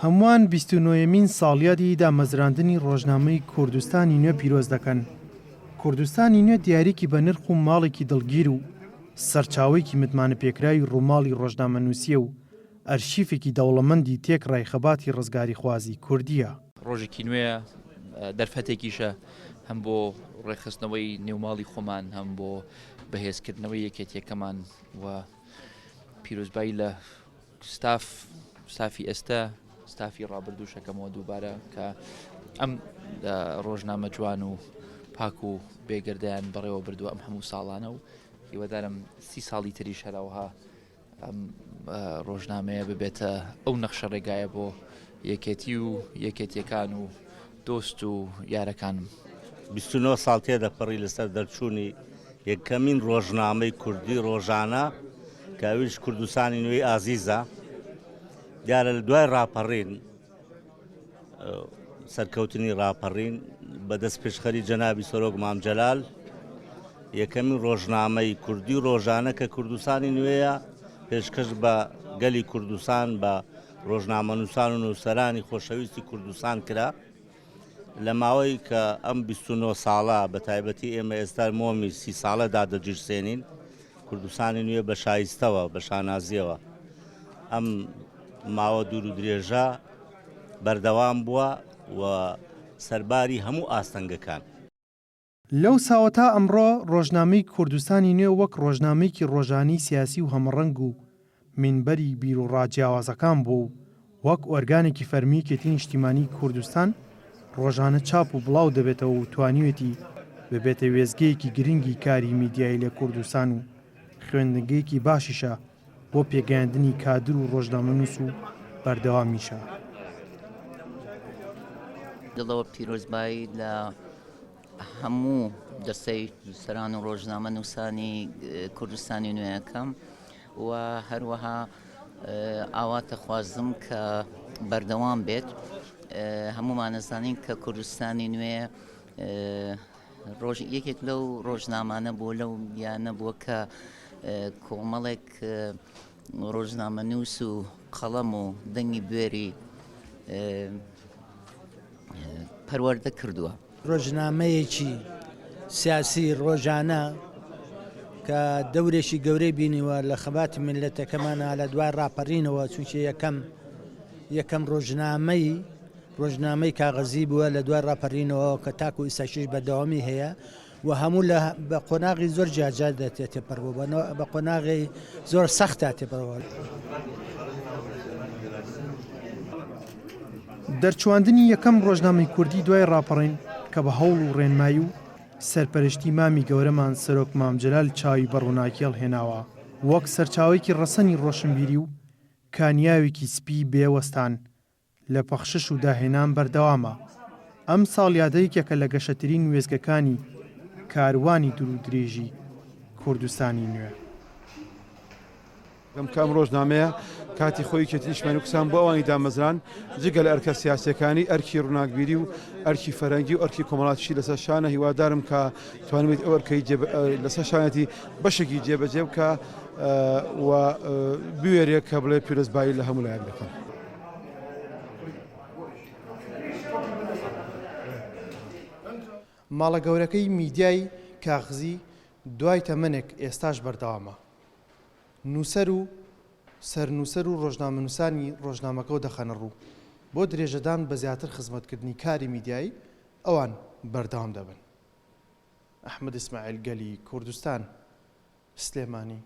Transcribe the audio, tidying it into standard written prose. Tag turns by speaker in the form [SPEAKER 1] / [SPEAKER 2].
[SPEAKER 1] هەمووان بیستونۆیەمین ساڵیادی دامەزراندنی ڕۆژنامەی کوردستانی نوێ پیرۆز دەکەن. کوردستانی نوێ دیاریکی بەنرخ و ماڵێکی دڵگیر و سەرچاوەیەکی متمانەپێکراوی ڕووماڵی ڕۆژنامەنووسییە و ئەرشیفێکی دەوڵەمەندی تێکڕای خەباتی ڕزگاریخوازی کوردییە.
[SPEAKER 2] ڕۆژێکی نوێیە، دەرفەتێکیشە هەم بۆ ڕێکخستنەوەی نێوماڵی خۆمان، هەم بۆ بەهێزکردنەوەی یەکێتیەکەمان و پیرۆزبایی لە ستاف ستافی ئێستا ستافی ڕابردووشەکەمەوە دووبارە کە ئەم ڕۆژنامە جوان و پاک و بێگەردیان بەڕێوە بردووە ئەم هەموو ساڵانە و هیوادارم سی ساڵی تریش هەرەوەها ئەم ڕۆژنامەیە ببێتە ئەو نەخشە ڕێگایە بۆ یەکێتی و یەکێتیەکان و دۆست و یارەکانم.
[SPEAKER 3] 29 ساڵ تێدەپەڕی لەسەر دەرچوونی یەکەمین ڕۆژنامەی کوردی ڕۆژانە کە ئەویش کوردستانی نوێی ئازیزە. دیارە لە دوای ڕاپەڕین سەرکەوتنی ڕاپەڕین بە دەست پێشخەری جەنابی سەرۆک مام جەلال یەکەمین ڕۆژنامەی کوردی ڕۆژانە کە کوردستانی نوێیە پێشکەش بە گەلی کوردستان بە ڕۆژنامەنووسان و نووسەرانی خۆشەویستی کوردستان کرا لە ماوەی کە ئەم 29 ساڵە بە تایبەتی ئێمە ئێستا مۆمی سی ساڵە دادەگیرسێنین کوردستانی نوێ بە شایستەوە بە شانازیەوە ئەم ماوە دوور و درێژە بەردەوام بووە و سەرباری هەموو ئاستەنگەکان.
[SPEAKER 1] لەو ساوە تا ئەمڕۆ ڕۆژنامەی کوردستانی نوێ وەک ڕۆژنامەیەکی ڕۆژانەی سیاسی و هەمەڕەنگ و مینبەری بیروڕا جیاوازەکان بووە و وەک ئۆرگانێکی فەرمی یەکێتی نیشتیمانیی کوردستان ڕۆژانە چاپ و بڵاو دەبێتەوە و توانیوێتی ببێتە وێستگەیەکی گرنگی کاری میدیایی لە کوردستان و خوێندنگەیەکی باشیشە بۆ پێگەیاندنی کادر و ڕۆژنامەنووس و بەردەوامیشە.
[SPEAKER 4] دڵەوە پیرۆزبایی لە هەموو دەستەی نووسەران و ڕۆژنامەنووسانی کوردستانی نوێیەکەم و هەروەها ئاواتەخوازم کە بەردەوام بێت هەمومانەزانین کە کوردستانی نوێ ڕۆژ یەکێک لەو ڕۆژنامانە بووە لەو یانە بووە کە کۆمەڵێک ڕۆژنامەنووس و قەڵەم و دەنگی بوێری پەروەردە کردووە.
[SPEAKER 5] ڕۆژنامەیەکی سیاسی ڕۆژانە کە دەورێکی گەورەی بینیوە لە خەباتی میللەتەکەمانا لە دوای ڕاپەڕینەوە چونکە یەکەم یەکەم ڕۆژنامەی ڕۆژنامەی کاغەزی بووە لە دوای ڕاپەرینەوە کە تاکو ئیستاشیش بەردەوامی هەیە و هەموو لە بە قۆناغی زۆر جیاجیا تێپەڕ بووە بە قۆناغی زۆر سەختا تێپەڕ بووە.
[SPEAKER 1] دەرچواندنی یەکەم ڕۆژنامەی کوردی دوای ڕاپەڕین کە بە هەوڵ و ڕێنمایی و سەرپەرشتی مامی گەورەمان سەرۆک مام جەلال چاوی بە ڕووناکی هەڵهێناوە وەک سەرچاوەیەکی ڕەسەنی ڕۆشنبیری و کانیاوێکی سپی بێ وەستان لە پەخشش و داهێنان بەردەوامە، ئەم ساڵیادە یەکێکە لە گەشەترین وێستگەکانی کاروانی دوورودرێژی کوردستانی نوێ.
[SPEAKER 6] کە ئەم ڕۆژنامەیە کاتی خۆی یەکێتی نیشتمانی کوردستان بۆ ئەوانی دامەزران، جگە لە ئەرکە سیاسییەکانی، ئەرکی ڕووناکبیری و ئەرکی فەرهەنگی و ئەرکی کۆمەڵاتیشی لەسەر شانە، هیوادارم کە توانیبێتی ئەو ئەرکەی لەسەر شانێتی بەشێکی جێبەجێ بکا و بوێرێ کە بڵێ پیرۆزبایی لە هەموو لایەک دەکەم.
[SPEAKER 1] ماڵە گەورەکەی میدیای کاغزی دوای تەمەنێک ئێستاش بەردەوامە. نووسەر و سەرنووسەر و ڕۆژنامەنووسانی ڕۆژنامەکەو دەخەنە ڕوو، بۆ درێژەدان بە زیاتر خزمەتکردنی کاری میدیایی ئەوان بەردەوام دەبن. ئەحمەد ئیسماعیل گەلی کوردستان، سلێمانی.